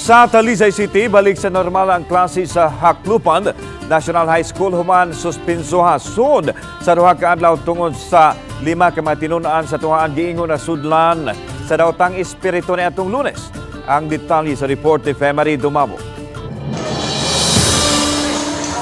Sa Talisay City, balik sa normal ang klase sa Jaclupan National High School human suspinsuha sud sa 2 ka adlaw tungod sa lima ka mga tinun-an sa tunghaan giingon na sudlan sa daotang espiritu ni atong Lunes. Ang detalye sa report ni Femary Dumabo.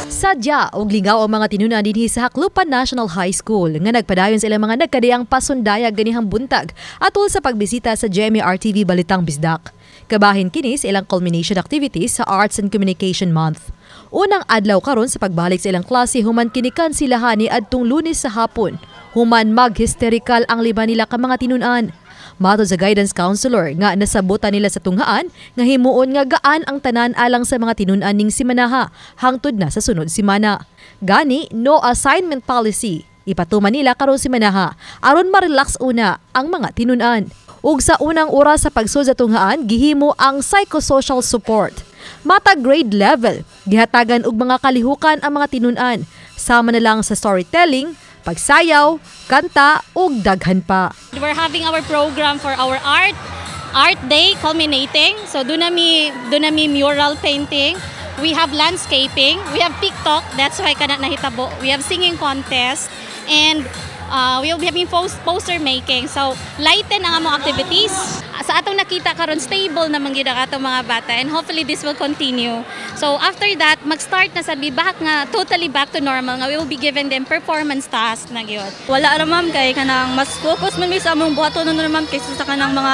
Sadya og lingaw ang mga tinun-an dinhi sa Jaclupan National High School nga nagpadayon sa ilang mga nagkadiyang pasundayag ganihang buntag atol sa pagbisita sa GMA RTV Balitang Bisdak. Kabahin kini sa ilang culmination activities sa Arts and Communication Month. Unang adlaw karon sa pagbalik sa ilang klase human kini kansilahan ni adtong Lunes sa hapon. Human mag-hysterical ang lima nila ka mga tinun-an. Matod sa guidance counselor nga nasabutan nila sa tunghaan nga himuon nga gaan ang tanan alang sa mga tinun-an ning simanaha hangtod na sa sunod simana. Gani, no assignment policy ipatuman nila karon simanaha aron ma-relax una ang mga tinun-an. Ug sa unang oras sa pagsud sa tunghaan, gihimo ang psychosocial support. Matag grade level, gihatagan og mga kalihukan ang mga tinun-an. Sama na lang sa storytelling, pagsayaw, kanta ug daghan pa. We're having our program for our art day culminating. So duna mi mural painting. We have landscaping, we have TikTok, that's why kana nahitabo. We have singing contest and we will be having poster making. So lighten ang among activities. Sa atong nakita karon, stable naman gyud ang atong mga bata and hopefully this will continue. So after that, mag-start na sa back nga totally back to normal nga we will be giving them performance task na gyud. Wala ra, ma'am, kay kanang mas focus man mi sa among buhaton nun, ma'am, kaysa sa kanang mga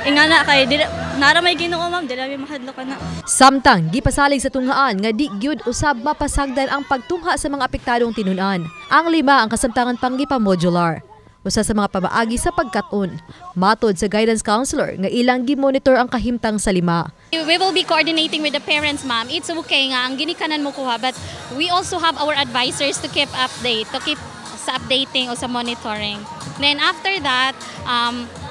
ingana kay dili nara may Ginoo, ma'am, dili mi mahadlok kana. Samtang gipasalig sa tunghaan nga di gyud usab mapasagdan ang pagtungha sa mga apektadong tinun-an. Ang lima ang kasamtangan pang gipa-modular. Usa sa mga pamaagi sa pagkat-on. Matod sa guidance counselor nga ilang gi-monitor ang kahimtang sa lima. We will be coordinating with the parents, ma'am. It's okay nga ang ginikanan mo kuha, but we also have our advisors to keep update, to keep sa updating o sa monitoring. Then after that,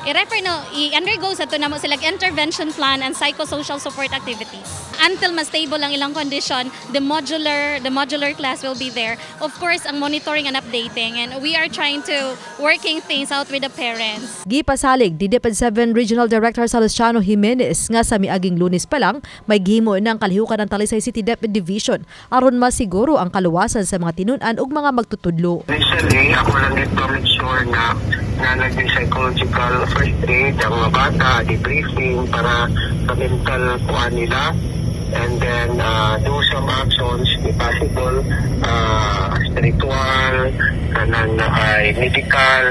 i-refer no, i-undergo sa to namo sila intervention plan and psychosocial support activities. Until mas stable ang ilang condition, the modular class will be there. Of course, ang monitoring and updating, and we are trying to working things out with the parents. Gipasalig ni DepEd 7 Regional Director Salustiano Jimenez nga sa miaging Lunes pa lang may gihimo ng kalihukan ng Talisay City DepEd Division aron masiguro ang kaluwasan sa mga tinun-an ug mga magtutudlo. Initially, ako lang dito make sure na na nag-psychological first aid ang mga bata, debriefing para sa mental kuan nila and then do some actions if possible, spiritual, kanang ay medical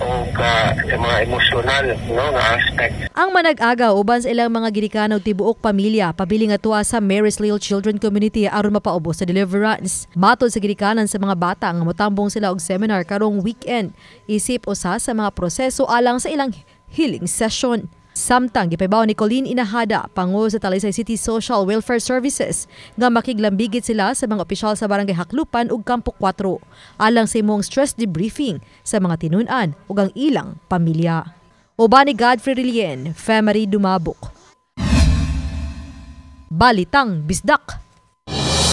o sa mga emotional, no, nga aspect. Ang manag-aga uban sa ilang mga ginikanan ug tibuok pamilya pabili nga tuwa sa Mary's Little Children Community aron mapaubos sa deliverance. Matod sa ginikanan sa mga bata nga motambong sila og seminar karong weekend isip usa sa mga proseso alang sa ilang healing session. Samtang gipahibaw ni Colleen Inahada, pangulo sa Talisay City Social Welfare Services, nga makiglambigit sila sa mga opisyal sa Barangay Jaclupan ug Campo 4 alang sa imong stress debriefing sa mga tinun-an ug ang ilang pamilya. Uban ni Godfrey Rilien, Femery Dumabok. Balitang Bisdak.